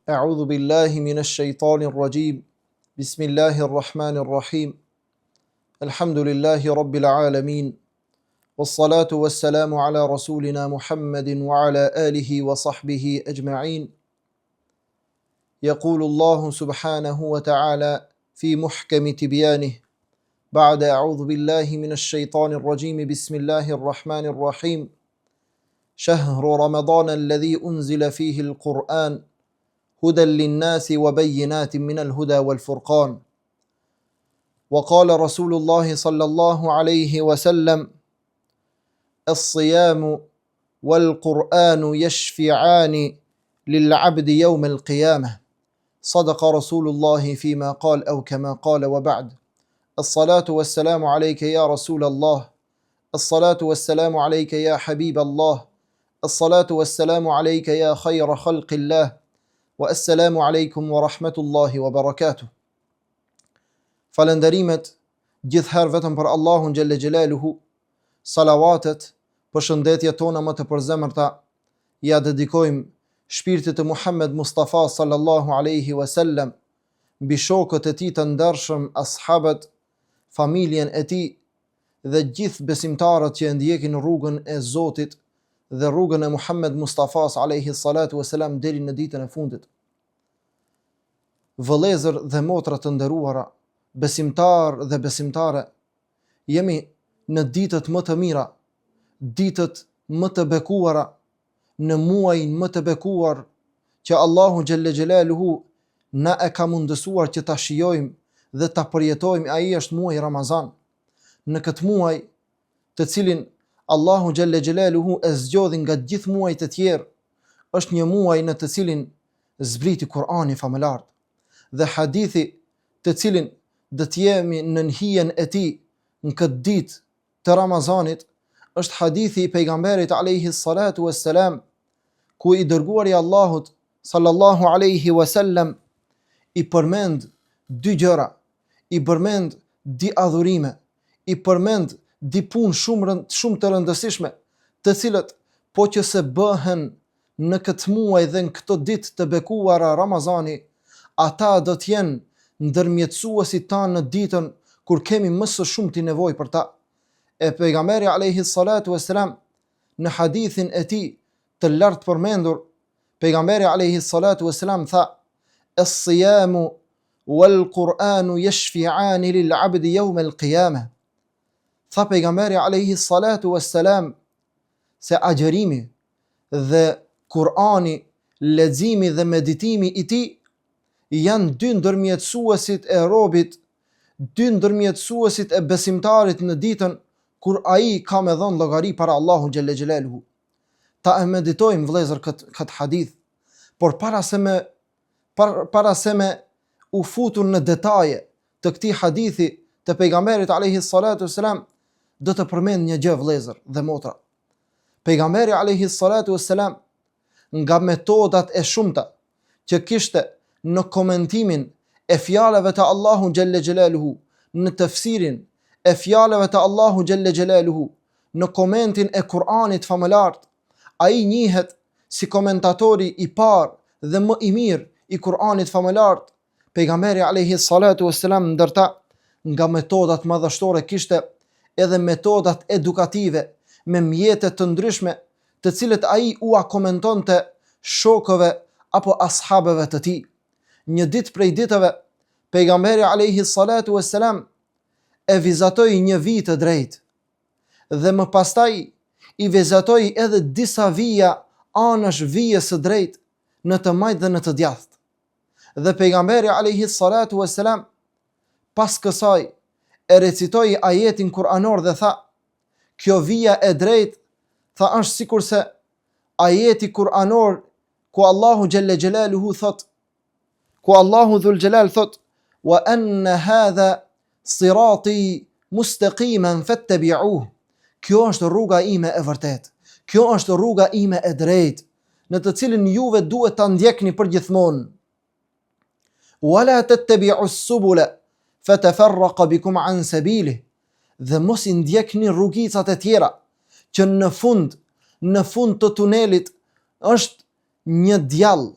أعوذ بالله من الشيطان الرجيم بسم الله الرحمن الرحيم الحمد لله رب العالمين والصلاة والسلام على رسولنا محمد وعلى آله وصحبه أجمعين يقول الله سبحانه وتعالى في محكم تبيانه بعد أعوذ بالله من الشيطان الرجيم بسم الله الرحمن الرحيم شهر رمضان الذي أنزل فيه القرآن هدى للناس وبينات من الهدى والفرقان وقال رسول الله صلى الله عليه وسلم الصيام والقرآن يشفعان للعبد يوم القيامة صدق رسول الله فيما قال أو كما قال وبعد الصلاة والسلام عليك يا رسول الله الصلاة والسلام عليك يا حبيب الله الصلاة والسلام عليك يا خير خلق الله والسلام عليكم ورحمة الله وبركاته Falënderimet gjithëherë vetëm për Allahun xhelle xhelaluhu, salavatet, përshëndetjet tona më të përzemërta ia dedikojmë shpirtit të Muhammed Mustafa sallallahu alaihi wasallam, mbi shokët e tij të ndershëm, ashabët, familjen e tij dhe gjithë besimtarët që e ndjekin rrugën e Zotit dhe rrugën e Muhammed Mustafas alaihi salatu wasalam deri në ditën e fundit. Vëllezër dhe motra të nderuara, besimtarë dhe besimtare, jemi në ditët më të mira, ditët më të bekuara, në muajin më të bekuar që Allahu xhelle xhelaluhu na e ka mundësuar që ta shijojmë dhe ta përjetojmë, ai është muaji Ramazan. Në këtë muaj, të cilin Allahu xhelle xhelaluhu e zgjodhi nga gjithë muajt e tjerë, është një muaj në të cilin zbriti Kur'ani famëlartë dhe hadithi të cilin do të jemi nën hijen e tij në këtë ditë të Ramazanit është hadithi i pejgamberit alayhi salatu wassalam ku i dërguari i Allahut sallallahu alaihi wasallam i përmend dy gjëra, i përmend dy adhurime, i përmend dy punë shumë rënd, shumë të rëndësishme, të cilët po që se bëhen në këtë muaj dhe në këto ditë të bekuara Ramazani, ata do të jenë ndërmjetësuesit tanë në ditën kur kemi më së shumti nevojë për ta. E pejgamberi alayhi salatu wasalam në hadithin e tij të lartpërmendur, pejgamberi alayhi salatu wasalam tha: "Es-siyamu wal Qur'anu yashfi'ani lil 'abdi yawm al-qiyamah." Tha pejgamberi alayhi salatu wasalam se agjërimi dhe Kur'ani, leximi dhe meditimi i tij janë dy ndërmjetësuesit e robit, dy ndërmjetësuesit e besimtarit në ditën kur ai ka me dhënë llogari para Allahu xhelle xhelaluhu. Ta e meditojmë vëllezër kët kët hadith, por para se me par, para se me u futur në detaje të këtij hadithi të pejgamberit alayhi salatu selam do të përmend një gjë vëllezër dhe motra. Pejgamberi alayhi salatu selam nga metodat e shumta që kishte në komentimin e fjalëve të Allahu xhelle xhelaluhu, në tefsirin e fjalëve të Allahu xhelle xhelaluhu, në komentin e Kur'anit famëlartë, ai njihet si komentatori i parë dhe më i mirë i Kur'anit famëlartë. Pejgamberi alayhi salatu wassalam ndër ta nga metodat madhështore kishte edhe metodat edukative me mjete të ndryshme të cilët ai ua komentonte shokëve apo ashabëve të tij. Një ditë prej ditëve, pejgamberi alayhi salatu wassalam e vizatoi një vijë të drejtë dhe më pastaj i vizatoi edhe disa vija anësh vijës së drejtë në të majtë dhe në të djathtë. Dhe pejgamberi alayhi salatu wassalam pas kësaj e recitoi ajetin kuranor dhe tha: Kjo vija e drejtë tha është sikurse ajeti kuranor ku Allahu xhelle xhelaluhu thot ku Allahu dhul xhelal thot wa anna hadha sirati mustaqiman fattabi'uh kjo është rruga ime e vërtetë kjo është rruga ime e drejtë në të cilën juve duhet ta ndjekni përgjithmonë Wala tattabi'u as-subula fatafarraqa bikum an sabilih. Dhe mos i ndjekni rrugicat e tjera, që në fund, në fund të tunelit është një djall,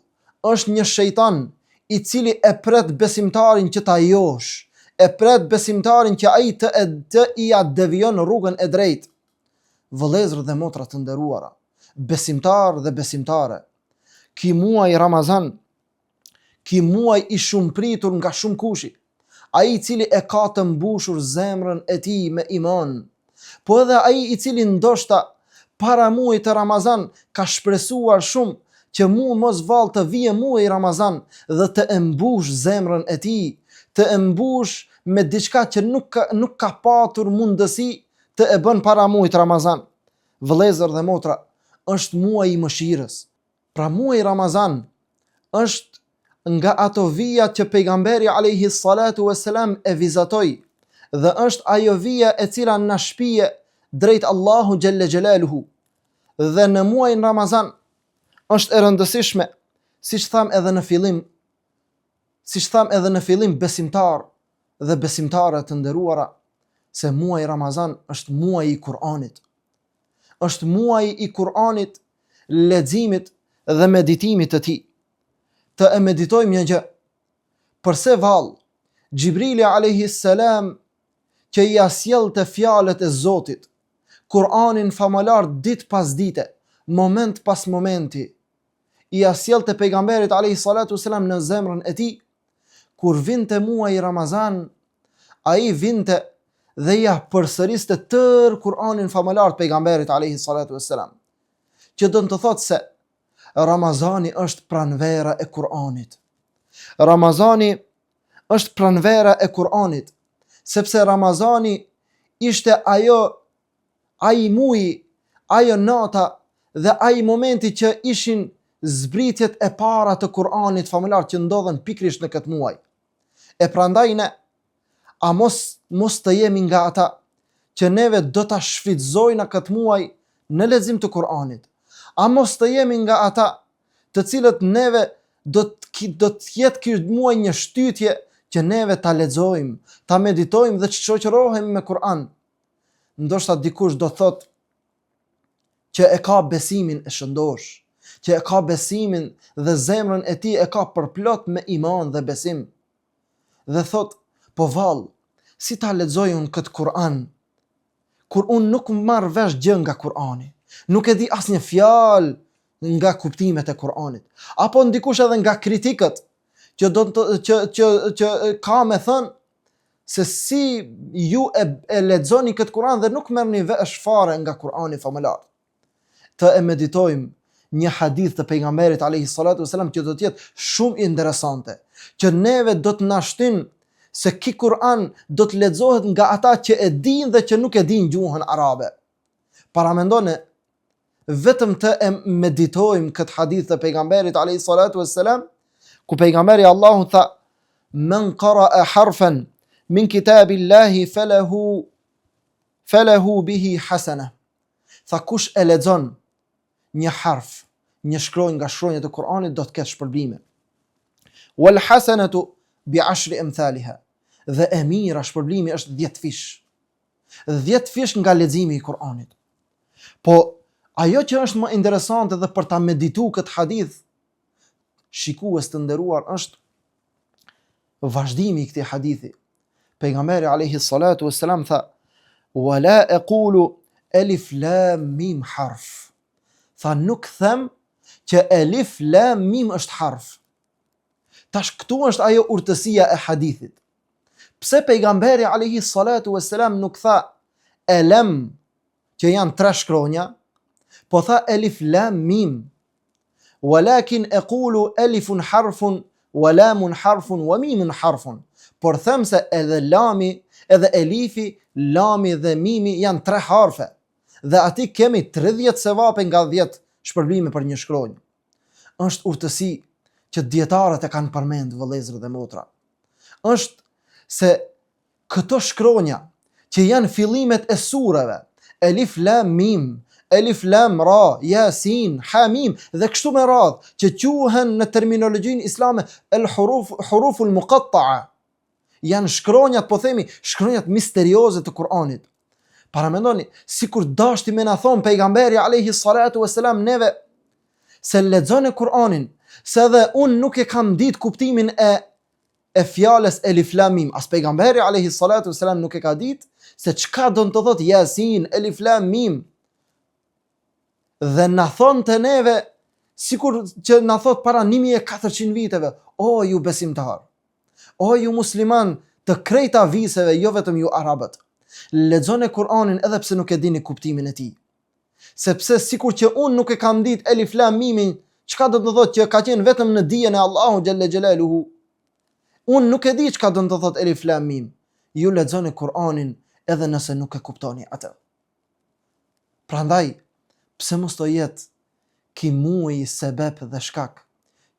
është një shejtan i cili e pret besimtarin që ta josh, e pret besimtarin që ai të e të ia devijon rrugën e drejtë. Vëllezër dhe motra të nderuara, besimtarë dhe besimtare, ky muaj Ramazan Ky muaj i shumëpritur nga shumëkushi, ai i cili e ka të mbushur zemrën e tij me iman, po edhe ai i cili ndoshta para muajit të Ramazan ka shpresuar shumë që mu mos vallë të vijë muaji Ramazan dhe të e mbush zemrën e tij, të e mbush me diçka që nuk ka, nuk ka patur mundësi të e bën para muajit Ramazan. Vëllezër dhe motra, është muaji i mëshirës. Pra muaji Ramazan është nga ato vija që pejgamberi alayhi salatu vesselam e vizatoi dhe është ajo vija e cila na shpie drejt Allahu xhelle xhelaluhu. Dhe në muajin Ramazan është e rëndësishme, siç thamë edhe në fillim, siç thamë edhe në fillim besimtarë dhe besimtare të nderuara, se muaji Ramazan është muaji i Kur'anit. Është muaji i Kur'anit leximit dhe meditimit të tij. Të e meditojmë një gjë. Përse vallë Xhibrili alayhi salam që ia sjellte fjalët e Zotit, Kur'anin famëlartë ditë pas dite, moment pas momenti, ia sjellte pejgamberit alayhi salatu selam në zemrën e tij, kur vinte muaji Ramazan, ai vinte dhe ia përsëriste tërë Kur'anin famëlartë pejgamberit alayhi salatu selam. Që do të thotë se Ramazani është pranvera e Kur'anit. Ramazani është pranvera e Kur'anit, sepse Ramazani ishte ajo ai muji, ajo nata dhe ai momenti që ishin zbritjet e para të Kur'anit famëlartë që ndodhën pikërisht në këtë muaj. E prandaj ne A mos mos të jemi nga ata që neve do ta shfrytëzojna këtë muaj në lexim të Kur'anit? A mos të jemi nga ata të cilët neve do të do të jetë ky muaj një shtytje që neve ta lexojmë, ta meditojmë dhe të shoqërohemi me Kur'an? Ndoshta dikush do thotë që e ka besimin e shëndosh, që e ka besimin dhe zemrën e tij e ka përplot me iman dhe besim. Dhe thotë, po vallë, si ta lexoj unë këtë Kur'an, kur unë nuk marr vesh gjë nga Kur'ani, nuk e di asnjë fjalë nga kuptimet e Kur'anit. Apo ndikush edhe nga kritikët që do të që që që ka me thënë se si ju e, e lexoni këtë Kur'an dhe nuk merrni vesh fare nga Kur'ani famëlartë. të e meditojmë një hadith të pejgamberit alayhi salatu wasalam që do të jetë shumë interesante, që neve do të na shtyn se ky Kur'an do të lexohet nga ata që e dinë dhe që nuk e dinë gjuhën arabe. Paramendone vetëm të e meditojmë këtë hadith të pejgamberit alayhi salatu wasalam, ku pejgamberi Allahu tha men qara'a harfan min kitabillahi falahu falahu bihi hasana. Tha kush e lexon një harf, një shkronjë nga shkronjat e Kur'anit do të ketë shpërblime. Wal hasanatu bi ashri amthaliha. Dhe e mira shpërblimi është 10 fish. 10 fish nga leximi i Kur'anit. Po ajo që është më interesante dhe për ta meditu këtë hadith, shikues të nderuar është vazhdimi i këtij hadithi. Pejgamberi alayhi salatu wassalam tha: "Wa la aqulu elif lam mim harf." Tha nuk them që elif lam mim është harf. Tash këtu është ajo urtësia e hadithit. Pse pejgamberi alayhi salatu wassalam nuk tha elem që janë tre shkronja, po tha elif lam mim Walakin aqulu alifun harfun wa lamun harfun wa mimun harfun. Por them se edhe lami, edhe elifi, lami dhe mimi janë tre harfe. Dhe aty kemi 30 sevape nga 10 shpërblime për një shkronjë. Është urtësi që dijetarët e kanë përmend vëllezër dhe motra. Është se Këto shkronja, që janë fillimet e sureve, Elif Lam Mim, Elif Lam Ra, Yasin, Ha Mim dhe kështu me radhë, që quhen në terminologjinë islame el huruf huruful muqatta'a. Janë shkronjat, po themi, shkronjat misterioze të Kur'anit. Paramendoni, sikur dashti me na thonë pejgamberi alejhi salatu ve selam neve, se lexone Kur'anin, se edhe unë nuk e kam ditë kuptimin e e fjalës Elif Lam Mim, as pejgamberi alejhi salatu ve selam nuk e ka ditë se çka don të thotë Yasin Elif Lam Mim. Dhe na thonte neve sikur që na thot para 1400 viteve, o ju besimtar, o ju musliman të krejta viseve, jo vetëm ju arabët. Lexone Kur'anin edhe pse nuk e dini kuptimin e tij. Sepse sikur që unë nuk e kam ditë Elif Lam Mimin, çka do të thotë që ka qenë vetëm në dijen e Allahut xhelle xhelaluhu. Unë nuk e di çka do të thotë Elif Lam Mim. Ju lexoni Kur'anin edhe nëse nuk e kuptoni atë. Prandaj, pse mos të jetë ki muaj sebep dhe shkak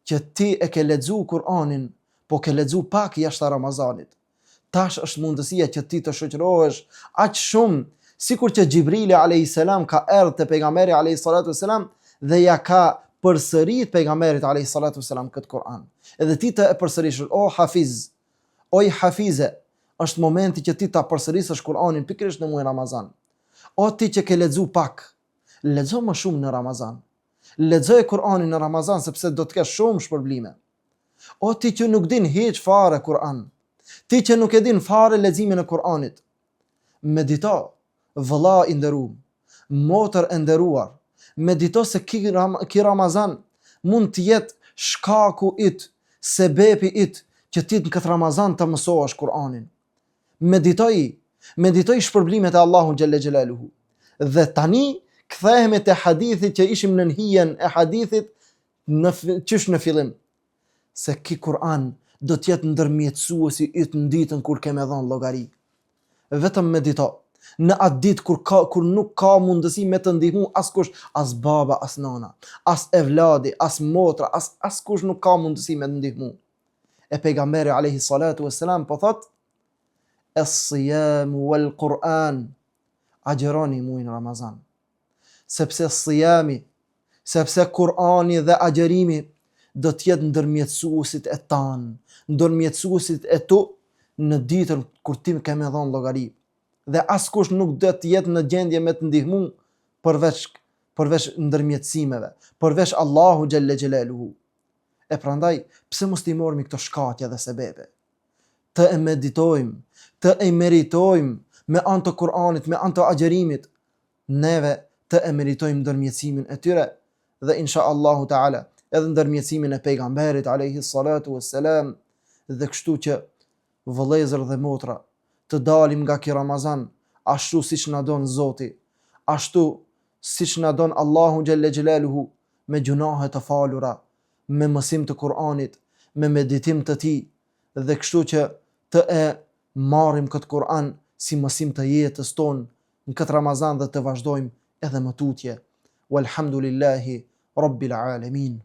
që ti e ke lexu Kur'anin, po ke lexu pak jashtë Ramazanit. Tash është mundësia që ti të shoqërohesh aq shumë sikur që Xhibrili alayhis salam ka erdhur te pejgamberi alayhis salatu selam dhe ja ka përsërit pejgamberit alayhis salatu selam këtë Kur'an. Edhe ti të e përsërisësh o hafiz, oj hafize, është momenti që ti ta përsërisësh Kur'anin pikërisht në muajin Ramazan. O ti që ke lexu pak, lexo më shumë në Ramazan. Lexoje Kur'anin në Ramazan sepse do të kesh shumë shpërblime. O ti që nuk din hiç fare Kur'an, ti që nuk e din fare leximin e Kur'anit, medito, vëlla i nderuar, motër e nderuar, medito se ki, ram, ki Ramazan mund të jetë shkaku yt, sebepi yt që ti në këtë Ramazan të mësohesh Kur'anin. Meditoj, meditoj shpërblimet e Allahut xhelle xhelaluhu. Dhe tani kthehemi te hadithi që ishim nën hijen e hadithit në qysh në fillim se ki Kur'an do të jetë ndërmjetësuesi yt në ditën kur ke me dhon llogari. Vetëm medito. Në atë ditë kur ka kur nuk ka mundësi me të ndihmu askush, as baba, as nana, as evladi, as motra, as askush nuk ka mundësi me të ndihmu. E pejgamberi alayhi salatu wassalam po thot Es-siyam wal Kur'an agjëroni muajin Ramazan. Sepse siyami, sepse Kur'ani dhe agjërimi do të jetë ndërmjetësuesit e tanë, ndërmjetësuesit e tu në ditën kur ti ke me dhon llogari. Dhe askush nuk do të jetë në gjendje me të ndihmu përveç përveç ndërmjetësimeve, përveç Allahu xhelle xhelaluhu. E prandaj, pse mos t'i mormi këto shkaqe dhe sebebe? Të e meditojmë, të e meritojmë me anë të Kur'anit, me anë të agjërimit, neve të e meritojmë ndërmjetësimin e tyre dhe insha Allahu Teala edhe ndërmjetësimin e pejgamberit alayhi salatu wassalam dhe kështu që vëllezër dhe motra të dalim nga ky Ramazan ashtu siç na don Zoti, ashtu siç na don Allahu xhelle xhelaluhu me gjunahe të falura, me mësim të Kur'anit, me meditim të tij dhe kështu që të e marrim këtë Kur'an si mësim të jetës tonë në këtë Ramazan dhe të vazhdojmë edhe më tutje. Walhamdulillahi Rabbil Alamin.